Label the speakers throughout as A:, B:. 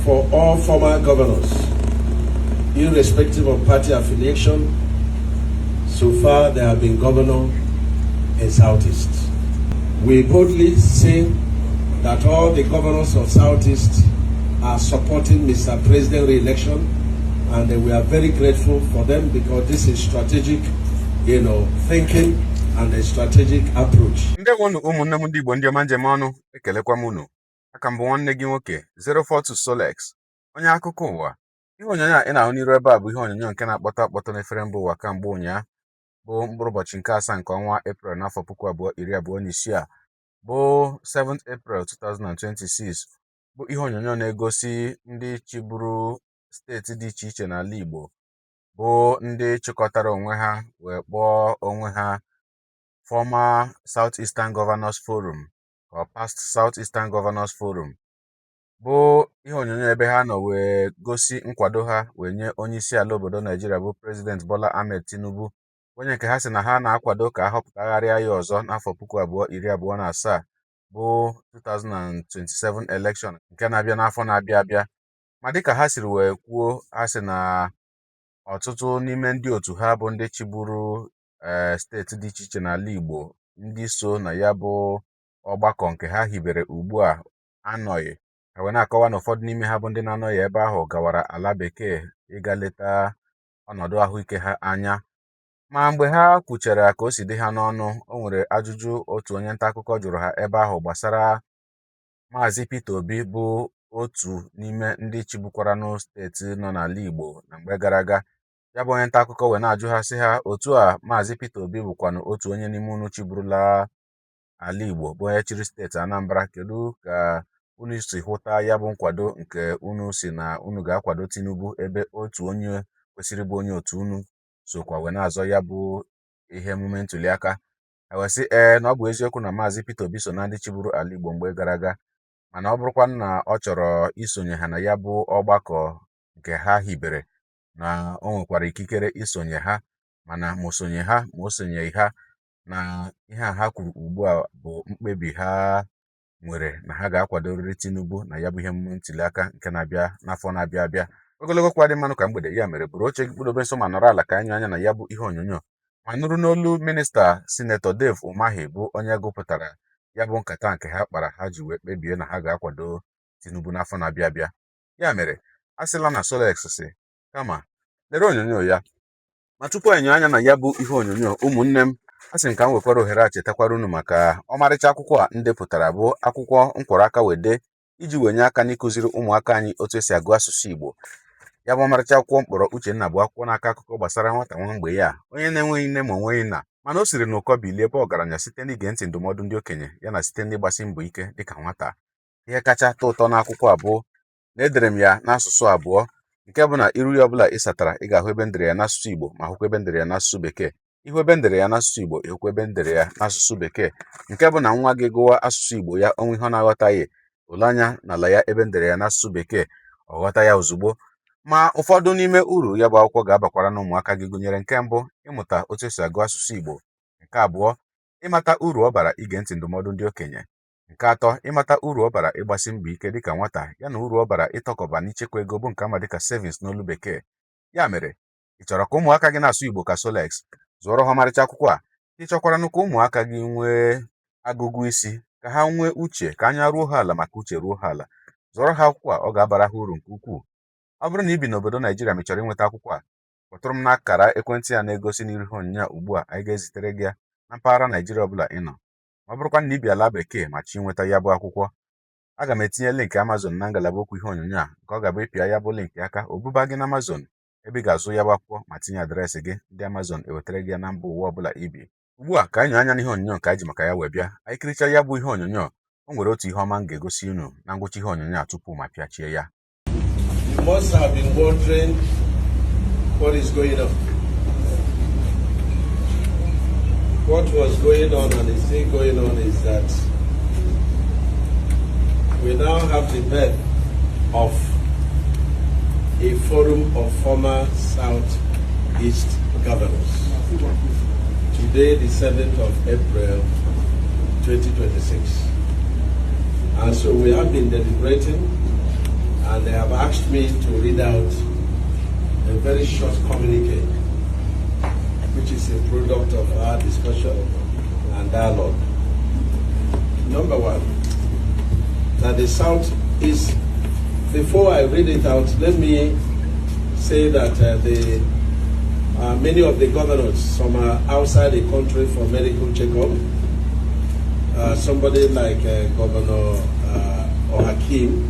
A: For all former governors, irrespective of party affiliation, so far they have been governor in Southeast. We boldly say that all the governors of Southeast are supporting Mr. President re-election, and we are very grateful for them because this is strategic thinking and a strategic approach.
B: Ndewonu ụmụnne m ndị Igbo, ndị ọma njem ọnụ, ekelekwa m unu. Aka m bụ nwanne gị nwoke 042 Solex, onye akụkọ ụwa. Ihe onyonyo a ị na-ahụ n'iru ebe a bụ ihe onyonyo nke na-akpọtọ akpọtọ n'efere mba ụwa kamgbe ụnyaa, bụ mkpụrụ ụbọchị nke asaa nke ọnwa Eprel n'afọ 2026 a, bụ 7th April 2026, bụ ihe onyonyo na-egosi ndị chịburu steeti dị iche iche n'ala Igbo, bụ ndị chịkọtara onwe ha wee kpọọ onwe ha Former South Eastern Governors Forum or Past South Eastern Governors Forum, bụ ihe onyonyo ebe ha nọ wee gosi nkwado ha wee nye onye isi ala obodo Naijiria, bụ President Bola Ahmed Tinubu, onye nke ha sị na ha na-akwado ka a họpụtagharịa ya ọzọ n'afọ 2027, bụ 2027 election nke na-abịa n'afọ na-abịa abịa. Ma dịka ha siri wee kwuo, ha sị na ọtụtụ n'ime ndị otu ha bụ ndị chịburu steeti dị iche iche n'ala Igbo, ndị so na ya bụ ọgbakọ nke ha hibere ugbu a, anọghị. Ha wee na-akọwa na ụfọdụ n'ime ha bụ ndị na-anọghị ebe ahụ gawara ala bekee ịga leta ọnọdụ ahụike ha anya. Ma mgbe ha kwuchara ka o si dị ha n'ọnụ, o nwere ajụjụ otu onye nta akụkọ jụrụ ha ebe ahụ gbasara Maazị Peter Obi, bụ otu n'ime ndị chịbukwaranụ steeti nọ n'ala Igbo na mgbe gara aga. Ya bụ onye nta akụkọ wee na-ajụ ha sị ha, otu a Maazị Peter Obi bụkwanụ otu onye n'ime unu chiburula ala Igbo, bụ onye chịrị steeti Anambra, kedu ka unu si hụta ya bụ nkwado nke unu si na unu ga-akwado Tinubu, ebe otu onye kwesịrị ịbụ onye otu unu sokwa wee na-azọ ya bụ ihe emume ntụliaka? Ha wee sị ee, na ọ bụ eziokwu na Maazị Peter Obi so na ndị chịburu ala Igbo mgbe gara aga, mana ọ bụrụkwa na ọ chọrọ isonye ha na ya bụ ọgbakọ nke ha hibere, na o nwekwara ikikere isonye ha, mana ma o sonye ha ma o sonyeghị ha, na ihe a ha kwuru ugbu a bụ mkpebi ha nwere na ha ga-akwadorịrị Tinubu na ya bụ ihe emume ntụliaka nke na-abịa n'afọ na-abịa abịa. Ogologo kwa dị mmanụ ka mgbede ya mere bụrụ oche gị kpụdobe nso ma nọrọ ala ka anyị anya na ya bụ ihe onyonyo ma nụrụ n'olu Minista Sinetọ Dave Umahi, bụ onye gụpụtara ya bụ nkata nke ha kpara ha ji wee kpebie na ha ga-akwado Tinubu n'afọ na-abịa abịa. Ya mere, a sịla na Solex si, kama lere onyonyo ya. Ma tupu anyị anya na ya bụ ihe onyonyo, ụmụnne m, a sị m ka m nwekwara ohere a chetakwara unu maka ọmarịcha akwụkwọ a m depụtara, bụ akwụkwọ nkwọrọ aka wede iji wenye aka n'ịkụziri ụmụaka anyị otu esi agụ asụsụ Igbo. Ya bụ ọmarịcha akwụkwọ mkpọrọ Uchenna bụ akwụkwọ na-akọ akụkọ gbasara nwata nwa mgbe ya, onye na-enweghị nne ma onweghị nna, mana o siri n'ụkọ bilie bụ ọgaranya site n'ige ntị ndụmọdụ ndị okenye ya na site n'ịgbasi mbọ ike dịka nwata. Ihe kacha atọ ụtọ n'akwụkwọ a bụ na edere m ya n'asụsụ abụọ, nke bụ na iru ya ọbụla ị satara, ị ga-ahụ ebe m dere ya n'asụsụ Igbo ma hụkwa ebe m dere ya n'asụsụ Bekee. Ihu ebe m dere ya n'asụsụ Igbo, ịhụkwa ebe m dere ya n'asụsụ Bekee, nke bụ na nwa gị gụwa asụsụ Igbo ya, onwe ihe ọ na-aghọtaghị, ole anya n'ala ya ebe m dere ya n'asụsụ Bekee, ọ ghọta ya ozugbo. Ma ụfọdụ n'ime uru ya bụ akwụkwọ ga-abakwara n'ụmụaka gị gụnyere: nke mbụ, ịmụta otu esi agụ asụsụ Igbo; nke abụọ, ịmata uru ọ bara ige ntị ndụmọdụ ndị okenye; nke atọ, ịmata uru ọ bara ịgbasi mbọ ike dịka nwata, ya na uru ọ bara ịtọkọba n'ichekwa ego, bụ nke ama dịka savings n'olu Bekee. Ya mere, ị chọrọ ka ụmụaka gị na-asụ Igbo ka Solex? Zụọrọ ha ọmarịcha akwụkwọ a. Ị chọkwaranụ ka ụmụaka gị nwee agụgụ isi, ka ha nwee uche, ka anya ruo ha ala, maka uche ruo ha ala, zụọrọ ha akwụkwọ a, ọ ga-abara ha uru nke ukwuu. Ọ bụrụ na ị bi n'obodo Naijiria ma ị chọrọ inweta akwụkwọ a, kpọtụrụ m n'akara ekwentị a na-egosi n'iru ihe onyonyo a ugbu a. Anyị ga-ezitere gị ya na mpaghara Naijiria ọbụla ị nọ. Ma ọ bụrụkwa na ị bi ala Bekee ma chọọ inweta ya bụ akwụkwọ, aga m etinye link Amazon na ngalaba okwu ihe onyonyo a, nke ọ ga-abụ ịpịa ya bụ link aka, o buba gị na Amazon ebe ị ga-azụ ya bụ akwụkwọ ma tinye address gị, ndị Amazon ewetara gị ya na mba ụwa ọbụla ibi. Ugbu a, ka anyị nyoo anya n'ihe onyonyo nke anyị ji maka ya wee bịa. Anyị kirichaa ya bụ ihe onyonyo, o nwere otu ihe ọma m ga-egosi unu na ngwụcha ihe onyonyo a tupu ma pịachie ya.
A: You must have been wondering what is going on. What was going on and is still going on is that we now have the birth of a forum of former Southeast governors. Today, the 7th of April, 2026. And so we have been deliberating, and they have asked me to read out a very short communique, which is a product of our discussion and dialogue. Number one, that the Southeast, before I read it out, let me say that many of the governors, some are outside the country for medical checkup. Somebody like Governor Ohakim,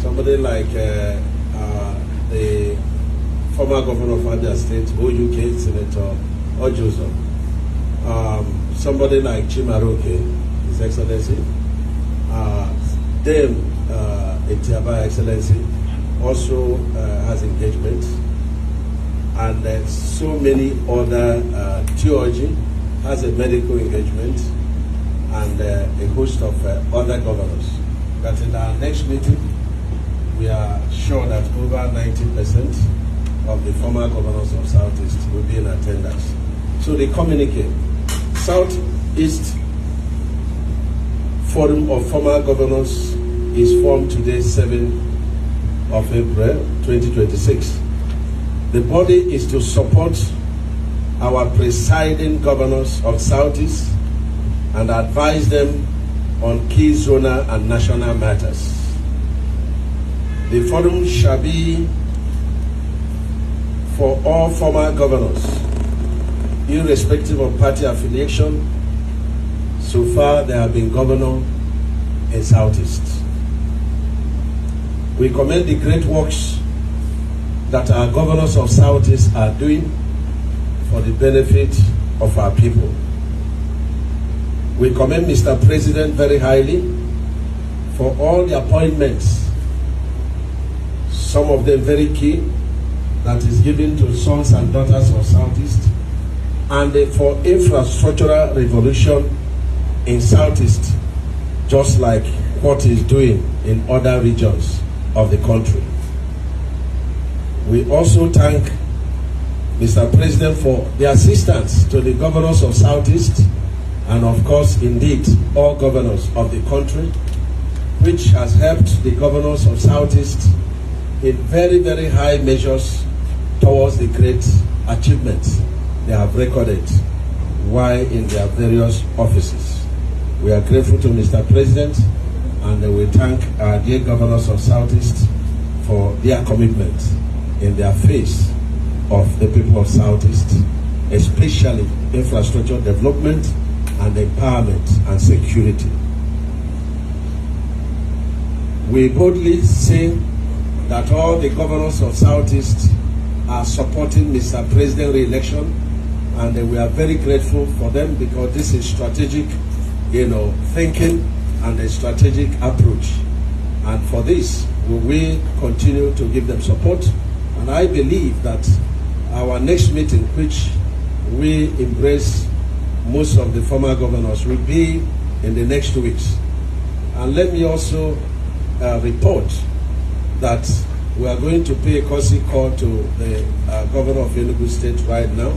A: somebody like the former governor of Abia State, OUK, Senator Orji Uzor, somebody like Chimaroke, His Excellency, Dame Etiaba Excellency, also has engagement, and so many other, Theology has a medical engagement, and a host of other governors. But in our next meeting, we are sure that over 90% of the former governors of Southeast will be in attendance. So they communicate. Southeast Forum of Former Governors is formed today, 7 of April 2026. The body is to support our presiding governors of Southeast and advise them on key zonal and national matters. The forum shall be for all former governors, irrespective of party affiliation. So far, there have been governor in Southeast. We commend the great works that our governors of Southeast are doing for the benefit of our people. We commend Mr. President very highly for all the appointments, some of them very key, that is given to sons and daughters of Southeast, and for infrastructural revolution in Southeast, just like what he's doing in other regions of the country. We also thank Mr. President for the assistance to the governors of Southeast, and of course, indeed, all governors of the country, which has helped the governors of Southeast in very, very high measures towards the great achievements they have recorded while in their various offices. We are grateful to Mr. President, and we thank our dear governors of Southeast for their commitment in their face of the people of Southeast, especially infrastructure development and empowerment and security. We boldly say that all the governors of Southeast are supporting Mr. President re-election, and we are very grateful for them because this is strategic, thinking and a strategic approach. And for this, we will continue to give them support. And I believe that our next meeting, which we embrace most of the former governors, will be in the next 2 weeks. And let me also report that we are going to pay a courtesy call to the governor of Enugu State right now,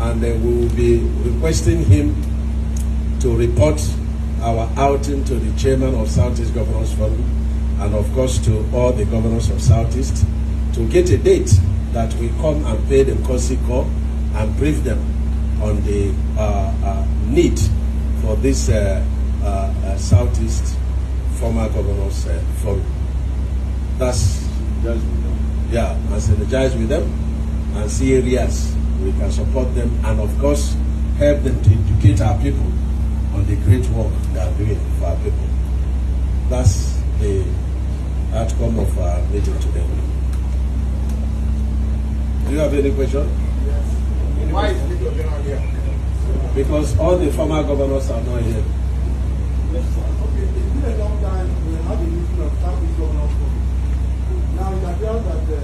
A: and we will be requesting him to report our outing to the chairman of Southeast Governors Forum, and of course to all the governors of Southeast, to get a date that we come and pay them courtesy call and brief them on the need for this Southeast Former Governors Forum. That's, yeah, and synergize with them and see areas we can support them, and of course help them to educate our people on the great work they are doing for our people. That's the outcome of our meeting today. Do you have any question?
C: Yes. Why is the governor here?
A: Because all the former governors are not here.
C: Yes, sir. Okay, it's been a long time we had a meeting of Southeast Governors Forum. Now it appears that the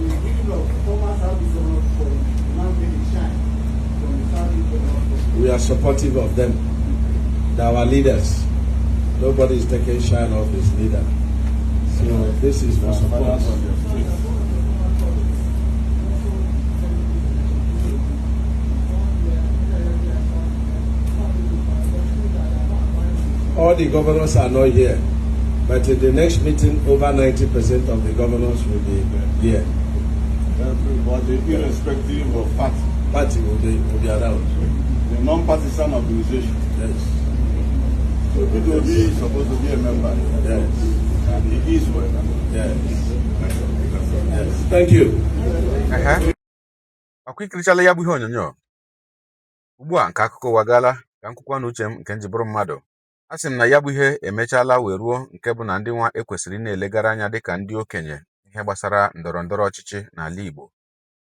C: meeting of former Southeast Governors Forum now taking shine from the Southeast Governors Forum.
A: We are supportive of them. They are our leaders. Nobody is taking shine off his leader. So this is for support. All the governors are not here. But in the next meeting, over 90% of the governors will be here.
D: Everybody, irrespective of party.
A: Party will be around.
D: The non-partisan organization.
A: Yes.
D: So P2B is supposed to be a member.
A: Yes.
D: And he is well.
A: Yes. Thank you.
B: Ehe, ọkwa ikirichala ya bụ ihe onyonyo ugbu a nke akụkọ ụwa gaala ka m kwukwa na uche m nke m ji bụrụ mmadụ. A sị m na ya bụ ihe emechaala wee ruo nke bụ na ndị nwa ekwesịrị ị na-elegara anya dịka ndị okenye ihe gbasara ndọrọ ndọrọ ọchịchị n'ala Igbo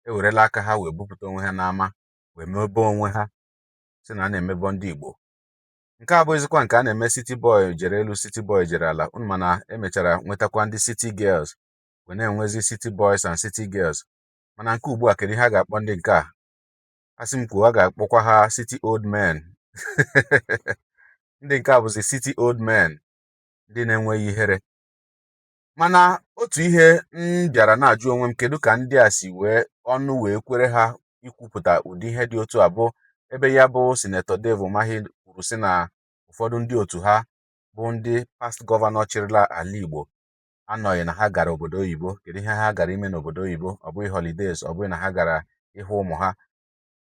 B: ewerela aka ha wee bupụta onwe ha n'ama wee mebe onwe ha sị na a na-emebọ ndị Igbo. Nke a bụghịzikwa nke a na-eme. City boy jere elu, city boy jere ala unu, mana emechara nwetakwa ndị city girls wee na-enwezi city boys and city girls. Mana nke ugbu a, kedu ihe a ga-akpọ ndị nke a? Asị m kwuo, a ga-akpọkwa ha city old men. Ndị nke a bụzi city old men, ndị na-enweghị ihere. Mana otu ihe m bịara na-ajụ onwe m, kedu ka ndị a si wee ọnụ wee kwere ha ikwupụta ụdị ihe dị otu a, bụ ebe ya bụ Senator Dave Umahi kwuru sị na ụfọdụ ndị otu ha bụ ndị past governor chịrịla ala Igbo anọghị na ha gara obodo oyibo. Kedu ihe ha gara ime n'obodo oyibo? Ọ bụghị holidays, ọ bụghị na ha gara ịhụ ụmụ ha,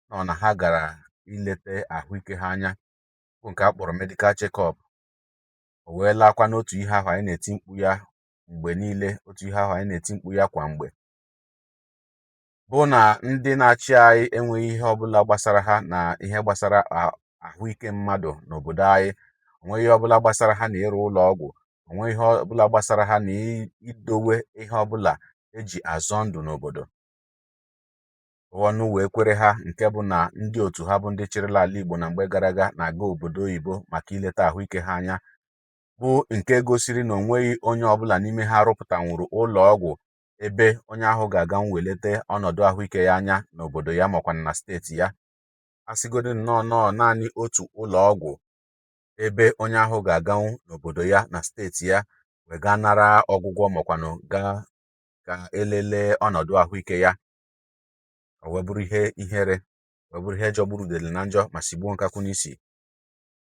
B: nọ na ha gara ilete ahụike ha anya, bụ nke a kpọrọ medical check-up. O wee laakwa n'otu ihe ahụ anyị na-eti mkpu ya mgbe niile, otu ihe ahụ anyị na-eti mkpu ya kwa mgbe, bụ na ndị na-achị anyị enweghị ihe ọbụla gbasara ha na ihe gbasara ahụike mmadụ n'obodo anyị. Onweghị ihe ọbụla gbasara ha na ịrụ ụlọ ọgwụ, onweghị ihe ọbụla gbasara ha na idowe ihe ọbụla eji azọ ndụ n'obodo. Ọnụ wee kwere ha nke bụ na ndị otu ha bụ ndị chịrịla ala Igbo na mgbe gara aga na-aga obodo oyibo maka ileta ahụike ha anya, bụ nke gosiri na onweghị onye ọbụla n'ime ha rụpụtanwuru ụlọ ọgwụ ebe onye ahụ ga-aga welete ọnọdụ ahụike ya anya n'obodo ya makwa na steeti ya. A sịgodo nnọọ nnọọ naanị otu ụlọ ọgwụ ebe onye ahụ ga-aganwu n'obodo ya na steeti ya wee gaa nara ọgwụgwọ makwanụ gaa ka elelee ọnọdụ ahụike ya, o wee bụrụ ihe ihere, wee bụrụ ihe jọgburu udele na njọ ma sigbuo nkakwụ n'isi,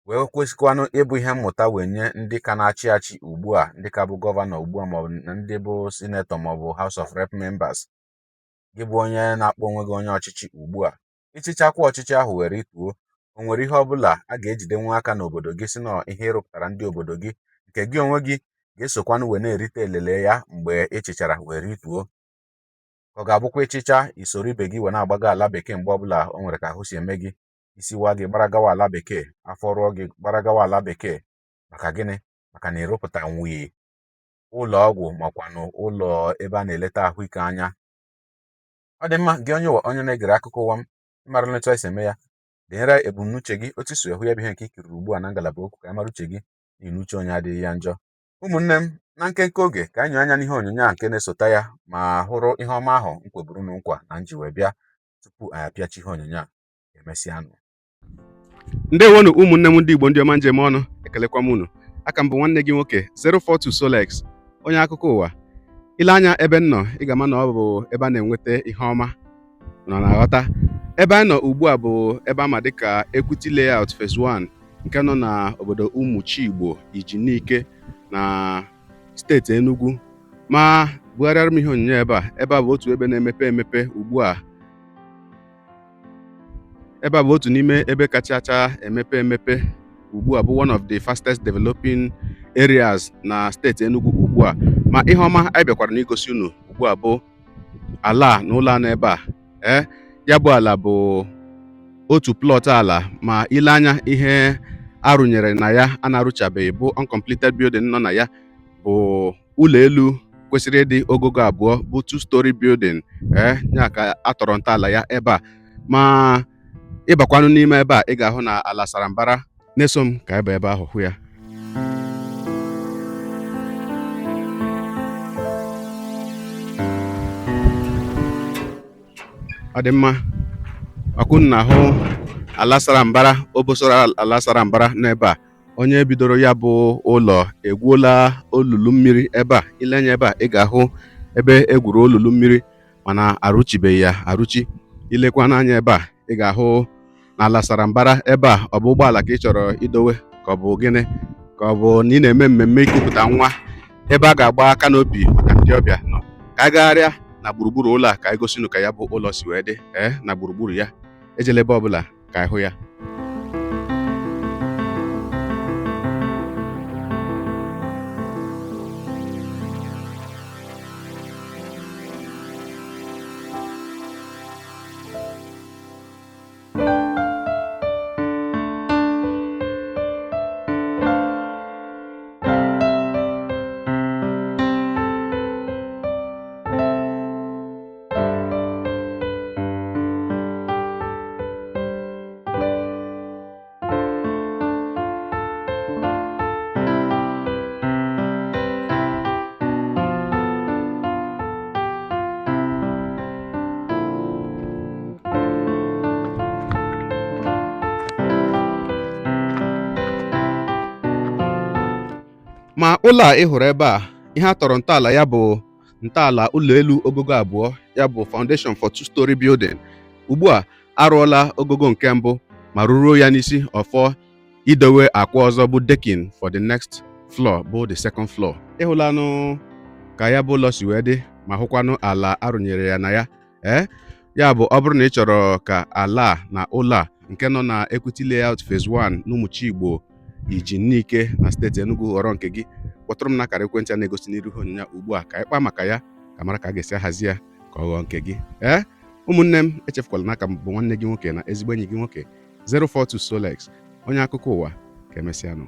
B: wee kwesịkwanụ ịbụ ihe mmụta wee nye ndị ka na-achị achị ugbu a, ndị ka bụ governor ugbu a, maọbụ ndị bụ senator maọbụ House of Rep members. Gị bụ onye na-akpọ onwe gị onye ọchịchị ugbu a, ịchịchakwa ọchịchị ahụ were ituo, o nwere ihe ọbụla a ga-ejidenwu aka n'obodo gị si na ihe ịrụpụtara ndị obodo gị, nke gị onwe gị ga-esokwanụ wee na-erite elele ya mgbe ịchịchara were ituo? Ka ọ ga-abụkwa ịchịcha isoro ibe gị wee na-agbaga ala bekee mgbe ọbụla o nwere ka ahụ si eme gị, isi waa gị gbara gawa ala bekee, afọ rụọ gị gbara gawa ala bekee? Maka gịnị? Maka na ịrụpụtanwughị ụlọ ọgwụ makwanụ ụlọ ebe a na-eleta ahụike anya. Ọ dị mma. Gị onye ụwa, onye na-egere akụkọ ụwa m, ịmara etu anyị si eme ya, denyere ebumnuche gị otu isi hụ ya bụ ihe nke ikiriri ugbu a na ngalaba okwu, ka anyị mara uche gị, n'ihi na uche onye adịghị ya njọ. Ụmụnne m, na nkenke oge ka anyị nyoo anya n'ihe onyonyo a nke na-esota ya ma hụrụ ihe ọma ahụ m kweburu unu nkwa na nji wee bịa tupu anyị apịachi ihe onyonyo a. Emesịanụ.
E: Ndewonu, ụmụnne m ndị Igbo, ndị ọma njem ọnụ, ekelekwa m unu. Aka m bụ nwanne gị nwoke 042 Solex, onye akụkọ ụwa. Ile anya ebe m nọ, ị ga-ama na ọ bụ ebe a na-enweta ihe ọma nọ na-aghọta. Ebe anyị nọ ugbu a bụ ebe ama dịka Equity Layout Phase 1 nke nọ na obodo Umuchigbo, Ijinike, na steeti Enugu. Ma bugharịara m ihe onyonyo ebe a. Ebe a bụ otu ebe na-emepe emepe ugbu a. Ebe a bụ otu n'ime ebe kachacha emepe emepe ugbu a, bụ one of the fastest developing areas na steeti Enugu ugbu a. Ma ihe ọma anyị bịakwara n'igosi unu ugbu a bụ ala a na ụlọ a nọ ebe a. Ee, ya bụ ala bụ otu plot ala, ma ile anya ihe arụnyere na ya a na-arụchabeghị, bụ uncompleted building nọ na ya, bụ ụlọ elu kwesịrị ịdị ogogo abụọ, bụ two story building. Ee, ya ka a tọrọ ntọala ya ebe a. Ma ịbakwanụ n'ime ebe a, ị ga-ahụ na ala sara mbara. Na-eso m ka ebe ebe ahụ hụ ya. Ọ dị mma. Ọkụ na-ahụ ala sara mbara, obosara ala sara mbara n'ebe a. Onye bidoro ya bụ ụlọ egwuola olulu mmiri ebe a. Ile anya ebe a, ị ga-ahụ ebe egwuru olulu mmiri, mana arụchibeghị ya arụchi. Ilekwa n'anya ebe a, ị ga-ahụ na ala sara mbara ebe a. Ọ bụ ụgbọala ka ị chọrọ idowe, ka ọ bụ gịnị, ka ọ bụ na ị na-eme mmemme ikupụta nwa. Ebe a ga-agba canopy maka ndị ọbịa nọ. Ka anyị gagharịa na gburugburu ụlọ a ka anyị gosi unu ka ya bụ ụlọ si wee dị na gburugburu ya. Ejela ebe ọbụla ka anyị hụ ya. Ma ụlọ a ị hụrụ ebe a, ihe a tọrọ ntọala ya bụ ntọala ụlọ elu ogogo abụọ, ya bụ foundation for two story building. Ugbu a arụọla ogogo nke mbụ ma rụruo ya n'isi ọfọ idowe akwa ọzọ bụ decking for the next floor bụ the second floor. Ịhụlanụ ka ya bụ ụlọ si wee dị ma hụkwanụ ala arụnyere ya na ya. Ya bụ, ọ bụrụ na ị chọrọ ka ala a na ụlọ a nke nọ na Equity Layout Phase 1 n'Ụmụchigbo, Iji Nike na steeti Enugu ghọrọ nke gị, kpọtụrụ m n'akara ekwentị a na-egosi n'iru ihe onyonyo ugbu a ka anyị kpaa maka ya, ka mara ka a ga-esi ahazi ya ka ọ ghọọ nke gị. Ụmụnne m, echefukwala na aka m bụ nwanne gị nwoke na ezigbo enyi gị nwoke, 042 Solex, onye akụkọ ụwa. Ka emesịanụ.